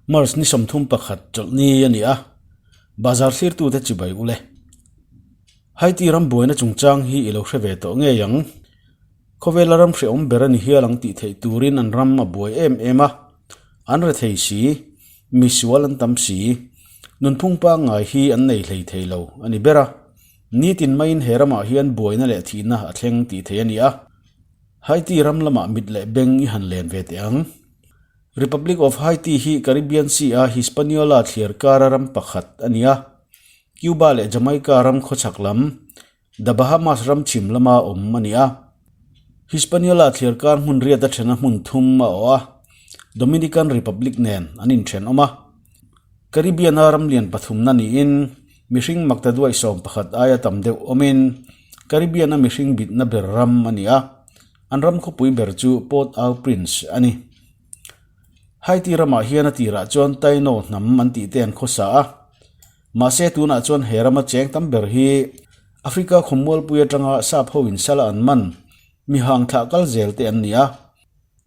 March ni 31 chawlhni a ni a, bazar thlirtute chibai ule. Haiti ram buaina chungchang hi i lo hre ve tawh ngei ang. Khawvela ram hrehawm ber a ni hial ang tih theih turin an ram a buai em em a, an rethei si, misual an tam si, nunphung pangngai hi an nei hlei thei lo a ni ber a. Nitin maiin he ramah hian buaina leh thihna a thleng tih theih a ni a. Haiti ram lamah mit leh beng i han len ve teh ang. Republic of Haiti hi Caribbean Sea-a Hispaniola thliar kara ram pakhat a ni a. Cuba leh Jamaica ram khawchhak lam, The Bahamas ram chhim lama awm a ni a. Hispaniola thliarkar hmun riat a thena hmun thum a awh a, Dominican Republic nen an inthenawm a. Caribbean-a ram lian pathumna niin mihring makta duai sawm pakhat aia tam deuh awmin Caribbean-a mihring bitna ber ram a ni a, an ram khawpui ber chu Port-au-Prince a ni. Haiti ramah hian a tirah chuan Taino hnam an tih te an khawsa a. Mahse tunah chuan he rama cheng tam ber hi Africa khawmualpui atanga sap ho in sala an man mi hang thlah kal zel te an ni a.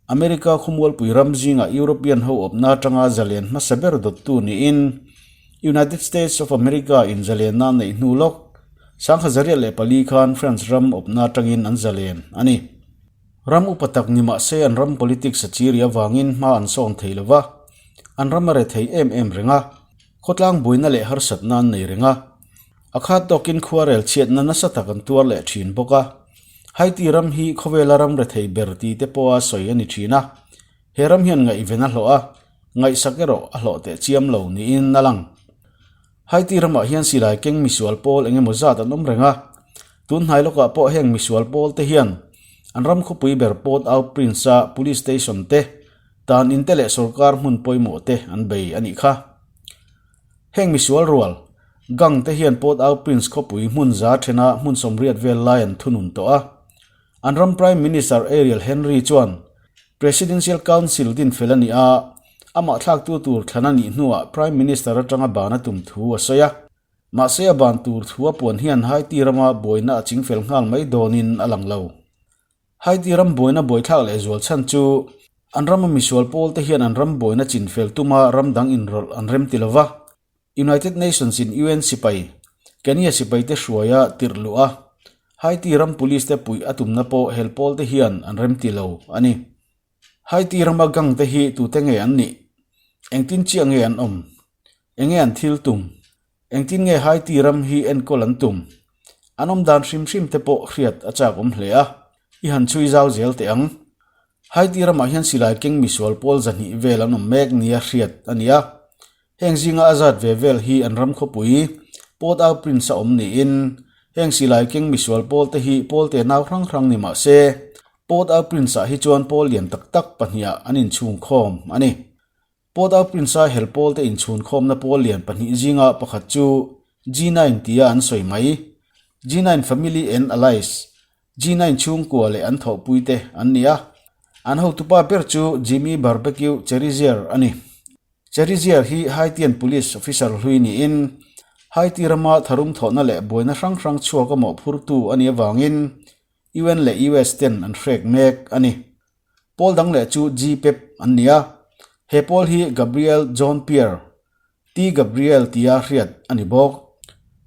America khawmualpui ram zingah European ho awpna atanga zalen hmasa ber dawttu niin United States of America in zalenna neih hnu lawk sangha zariat leh pali khan France ram awpna atangin an zalen a ni. Ram upa tak ni mahse an ram politics a chiri avangin hma an sawn thei lova, an ram a rethei em em reng a. Khawtlang buaina leh harsatna an nei reng a, a khat tawkin khuarel chhiatna nasa tak an tuar leh thin bawk a. Haiti ram hi khawvela ram rethei ber ti te pawha sawi a ni thin a, he ram hian ngaihven a hlawh a, ngaihsak erawh a hlawh teh chiam lo niin a lang. Haiti ramah hian silai keng misual pawl eng emaw zat an awm reng a, tun hnai lawkah pawh heng misual pawl te hian an ram khawpui ber Port-au-Prince-a police station te Tan in te leh sorkar hmun pawimawh te an bei a nih kha. Heng misual rual, gang te hian Port-au-Prince khawpui hmun za thena hmun sawmriat vel lai an thunun tawh a. An ram Prime Minister Ariel Henry chuan Presidential Council din fel a ni a, amah thlaktu tur thlan a nih hnuah Prime Minister atanga ban a tum thu a sawi a. Mahse a ban tur thu a puan hian Haiti rama buaina a chingfel nghal mai dawnin a lang lo. Haiti ram buaina buaithlak leh zual chhan chu an rama misual pawl te hian an ram buaina chinfel tuma ram dang inrawlh an rem ti lova, United Nations in UN sipai, Kenya sipai te hruaia tirh luh a, Haiti ram police te puih a tumna pawh hel pawl te hian an rem ti lo a ni. Haiti rama gang te hi tute nge an nih? Engtin chiah nge an awm? Enge an thil tum? Engtin nge Haiti ram hi enkawl an tum? An awm dan hrim hrim te pawh hriat a chak awm hle a, i han chhui zau zel teh ang. Haiti ramah hian silai keng misual pawl zahnih vel an awm mek nia hriat a ni a. Heng zinga a zat ve vel hi an ram khawpui Port-au-Prince a awm niin, heng silai keng misual pawl te hi pawl te nau hrang hrang ni mah se, Port-au-Prince ah hi chuan pawl lian tak tak pahniha an inchhungkhawm a ni. Port-au-Prince-a hel pawlte inchhunkhawmna pawl lian pahnih zinga pakhat chu G9 tia an sawi mai. G9 Family and Allies, G9 chhungkua leh an thawhpuite an ni a. An hotupa ber chu Jimmy Barbecue Cherizier a ni. Cherizier hi Haitian Police Officer hlui niin Haiti rama tharum thawhna leh buaina hrang hrang chhuak a mawhphurtu a nih avangin UN leh US ten an hrek mek a ni. Pawl dang leh chu G-Pep an ni a, he pawl hi Gabriel John Pierre, T. Gabriel tia hriat a ni bawk.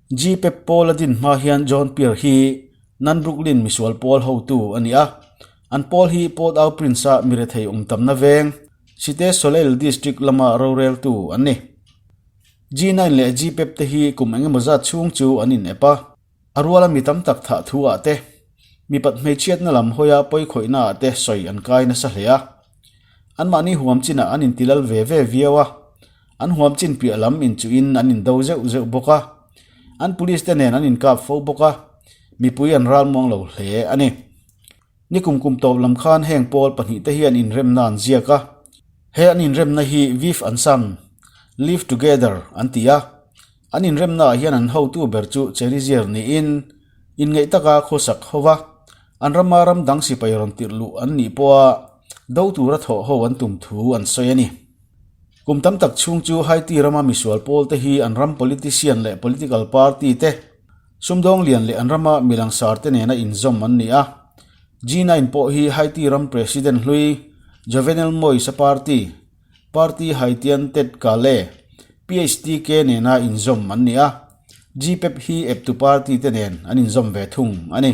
G-Pep pawl a din hma hian John Pierre hi Nan-Brooklyn misual pawl hotu a ni a, an pawl hi Port-au-Prince-a mirethei awm tamna veng, Cité Soleil District lama roreltu an ni. G9 leh G-Pep te hi kum engemaw zat chhung chu an inep a. A ruala mi tam tak thah thu ah te, mipat hmeichhiatna lam hawia pawikhawihna ah te sawi an kai nasa hle a. Anmahni huam chinah an intilal ve ve viau a, an huam chin piah lam inchuhin an indo zeuh zeuh bawk a, an police te nen an inkap fo bawk a, mipui an ralmuang lo hle a ni. Ni kum kum tawp lam khan heng pawl pahnih te hian inremna an ziak a, he an inremna hi Viv Ansan, Live Together, an ti a, An inremnaah hian an hotu ber chu Cherizier niin inngeih taka khawsak ho va, an rama ram dang sipai rawn tirh luh an nih pawha do tura thawh ho an tum thu an sawi a ni. Kum tam tak chhung chu Haiti rama misual pawlte hi an ram politician leh political party te, sumdawng lian leh an rama milangsar te nena inzawm an ni a. G9 pawh hi Haiti ram president hlui Jovenel Moise-a party, Parti Haitian Tet Kale, PHTK, nena inzawm an ni a, GPEP hi eptu party te nen an inzawm ve thung a ni.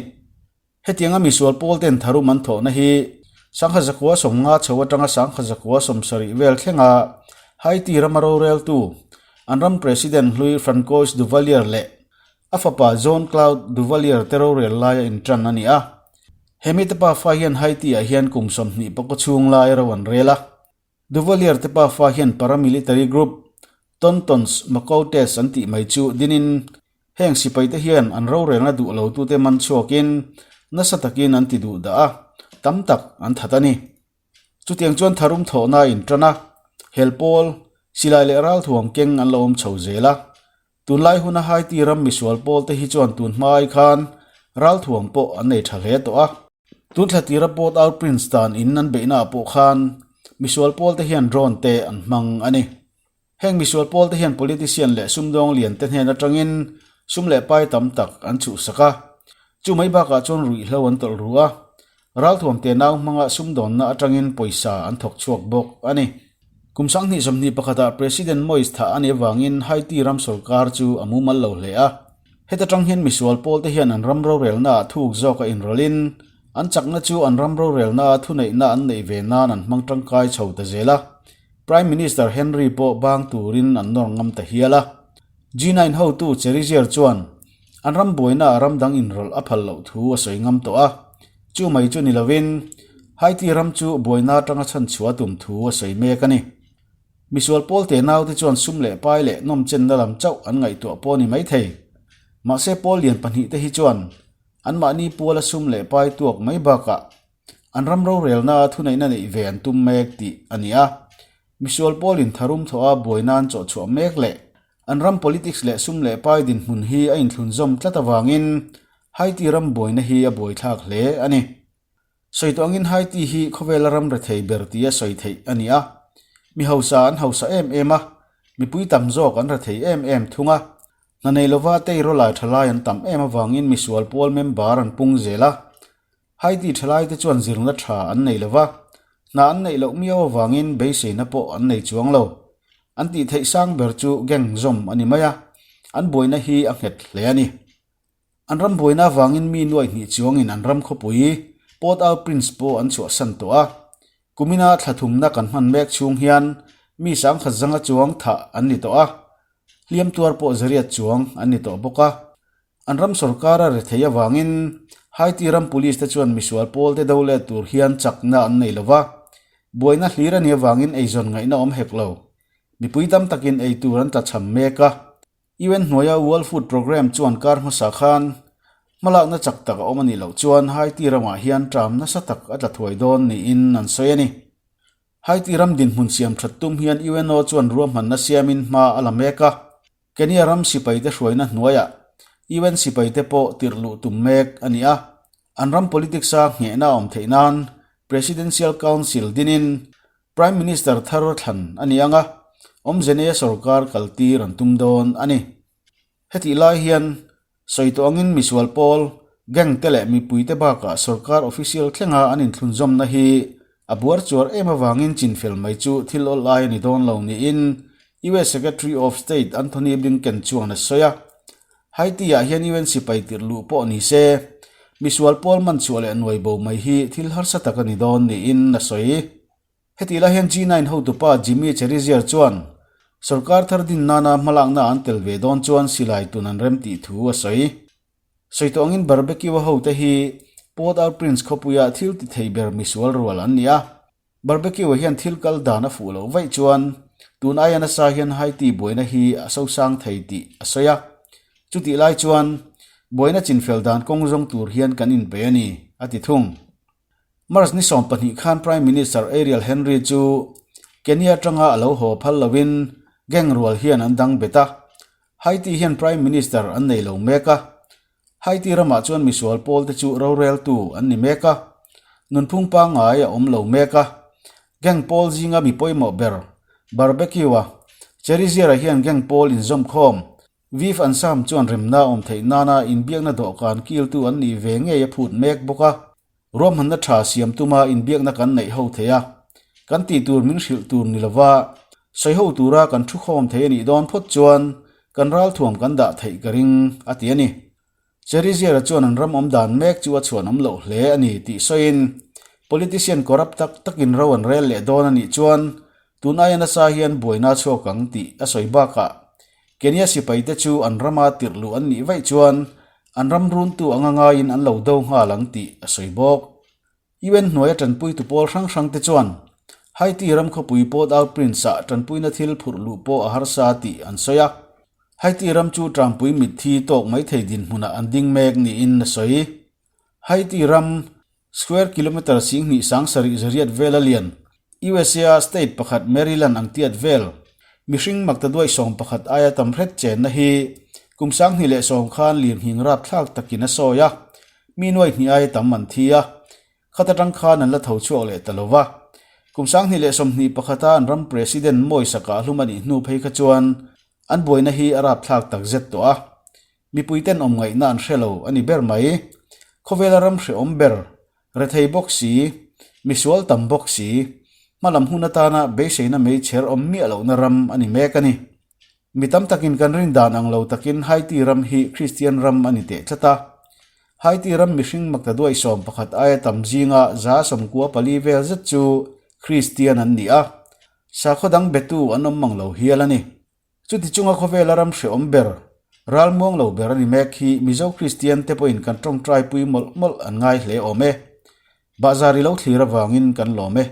Hetianga misual pawl ten tharum an thawhna hi sangha zakua 50 chho atanga sangha zakua 70 vel thlenga Haiti rama roreltu an ram President hlui Francois Duvalier leh a fapa Jean Claude Duvalier te rorel laia intan a ni a. He mite pafa hian Haiti-ah hian kum 20 pakaw chhung lai ro an rel a. Duvalier te pafa hian paramilitary group Tontons Macoutes an tih mai chu dinin heng sipai te hian an rorelna duh lo tute man chhuakin nasa takin an ti duh dah a, tam tak an that a ni. Chutiang chuan tharum thawhna a intan a, hel pawl, silai leh ralthuam keng an lo awm chho zel a. Tunlai huna Haiti ram misual pawl te hi chuan tun hma ai khan ralthuam pawh an nei tha hle tawh a. Tun thla tira Port au Prince dan in an beihna ah pawh khan misual pawl te hian drone te an hmang a ni. Heng misual pawl te hian politician leh sumdawng lian te hnen atangin sum leh pai tam tak an chhuhsak a. Chu mai bakah chuan ruihhlo an tawlh ru a, ralthuam te nau hmanga sumdawnna atangin pawisa an thawk chhuak bawk a ni. Kum 2021 ah President Moise thah a nih avangin Haiti ram sorkar chu a mumal lo hle a. Heta tang hian misual pawl te hian an ram rorelna ah thuk zawk a inrawlhin an chakna chu an ram rorelna a thuneihna an neih ve nan an hmang tangkai chho ta zel a. Prime Minister Henry pawh bang turin an nawr ngam ta hial a. G9 hotu Cherizier chuan an ram buaina ah ram dang inrawlh a phal loh thu a sawi ngam tawh a. Chu mai chu ni lovin Haiti ram chu buaina atanga chhanchhuah a tum thu a sawi mek a ni. Misual pawl te naute chuan sum leh pai leh nawmchenna lam chauh an ngaihtuah pawh a ni maithei. Mahse pawl lian pahnihte hi chuan anmahni puala sum leh pai tuak mai bakah an ram rorelna thuneihna neih ve an tum mek tih a ni a. Misual pawlin tharum thawha buaina an chawhchhuah mek leh an ram politics leh sum leh pai dinhmun hi a inthlunzawm tlat avangin Haiti ram buaina hi a buaithlak hle a ni. Sawi tawh angin Haiti hi khawvela ram rethei ber tia sawi theih a ni a. Mi hausa an hausa em em a, mipui tam zawk an rethei em em thung a. Hna nei lova teirawlai thalai an tam em avangin misual pawl member an pung zel a. Haiti thalaite chuan zirna tha an nei lova, hna an neih loh miau avangin beiseina pawh an nei chuang lo. An tih theih sang ber chu gang zawm a ni mai a, an buaina hi a nghet hle a ni. An ram buaina avangin mi nuaih hnih chuangin an ram khawpui Port-au-Prince pawh an chhuahsan tawh a. Kumina thla thumna kan hman mek chhung hian mi sangkhat zanga chuang thah an ni tawh a, hliam tuar pawh zariat chuang an ni tawh bawk a. An ram sorkar a rethei avangin Haiti ram police te chuan misual pawl te do let tur hian chakna an nei lo va, buaina hlir a nih avangin eizawn ngaihna awm hek lo. Mipui tam takin ei tur an tlachham mek a. UN hnuaia World Food Programme chuan kar hmasa khan hmalakna chak tak a awm a nih loh chuan Haiti ramah hian ṭam nasa tak a tla thuai dawn niin an sawi a ni. Haiti ram dinhmun siam ṭhat tum hian UNO chuan ruahmanna siamin hma a la mek a. Kenya ram sipaite hruaina hnuaiah UN sipaite pawh tirh luh tum mek a ni a, an ram politics-a nghehna a awm theih nan Presidential Council dinin Prime Minister thar thlan a ni ang a, awmze neia sorkar kaltir an tum dawn a ni. Hetih lai hian Sawi tawh angin misual pawl, gang te leh mipuite bakah sorkar official thlenga an inthlunzawmna hi a buar chuar em avangin chinfel mai chu thil awl lai a ni dawn lo niin US Secretary of State Antony Blinken chuan a sawi a. Haiti-ah hian UN sipai tirh luh pawh ni se, misual pawl man chhuah leh nuai bo mai hi thil harsa tak a ni dawn niin a sawi. Hetih lai hian G9 hotupa Jimmy Cherizier chuan sorkar thar din nana hmalakna an tel ve dawn chuan silai tun an rem tih thu a sawi. Sawi tawh angin barbecue-a hote hi Port-au-Prince khawpuia thil ti thei ber misual rual an ni a. Barbecue-a hian thil kal dan a fuh loh vaih chuan tun aia nasa hian Haiti buaina hi a sosang thei tih a sawi a. Chutih lai chuan buaina chinfel dan kawng zawng tur hian kan inpeih a ni, a ti thung. March ni 12 khan Prime Minister Ariel Henry chu Kenya atanga a lo haw phal loin gang rual hian an dang bet a. Haiti hian Prime Minister an nei lo mek a. Haiti ramah chuan misual pawl te chu roreltu an ni mek a. Nunphung pangngai a awm lo mek a. Gang pawl zinga mi pawimawh ber Barbecue-a Cherizier-a hian gang pawl inzawmkhawm Viv Ansam chuan remna awm theih nana inbiakna dawhkan kiltu an nih ve ngei a phut mek bawk a. Ruahmanna tha siam tuma inbiakna kan neih ho thei a. Kan tih tur min hrilh tur ni lova sawiho tura kan thu khawm thei a nih dawn phawt chuan kan ralthuam kan dah theih ka ring, a ti a ni. Cherizier-a chuan an ram awm dan mek chu a chhuanawm loh hle a ni tih sawiin politician corrupt tak takin ro an rel leh dawn a nih chuan tun aia nasa hian buaina a chhuak ang tih a sawi bakah Kenya sipaite chu an rama tirh luh an nih vaih chuan an ram runtu anga ngaiin an lo do nghal ang tih a sawi bawk. UN hnuaia tanpuitu pawl hrang hrangte chuan Haiti ram khawpui Port-au-Prince-ah tanpuina thil phurh luh pawh a harsa tih an sawi a. Haiti ram chu Trumpui mitthi tawk maithei dinhmunah an ding mek niin a sawi. Haiti ram square kilometre 10,000 sang sarih zariat vela lian, USA-a state pakhat Maryland ang tiat vel, mihring maktaduai 11 aia tam hret chenna hi kum 2010 khan lirnghing rapthlak takin a sawi a. Mi nuai hnih aia tam an thi a, khat atang khan an la tho chhuak leh ta lo va. Kum 2021 a an ram President Moise a kah hlum a nih hnu phei kha chuan an buaina hi a rapthlak tak zet tawh a. Mipui ten awm ngaihna an hre lo a ni ber mai. Khawvela ram hrehawm ber, rethei bawk si, misual tam bawk si, hmalam hun atana beiseina meichher awm miah lohna ram a ni mek a ni. Mi tam takin kan rin dan ang lo takin Haiti ram hi Kristian ram a ni teh tlat a. Haiti ram mihring maktaduai 11 aia tam zinga 94 vel zet chu Kristian an ni a, sakhaw dang betu an awm mang lo hial a ni. Chuti chunga khawvela ram hrehawm ber, ral muang lo ber a ni mek hi Mizo Kristian te pawhin kan tawngtai pui mawlh mawlh an ngai hle awm e. Bahzar i lo thlir avangin kan lawm e.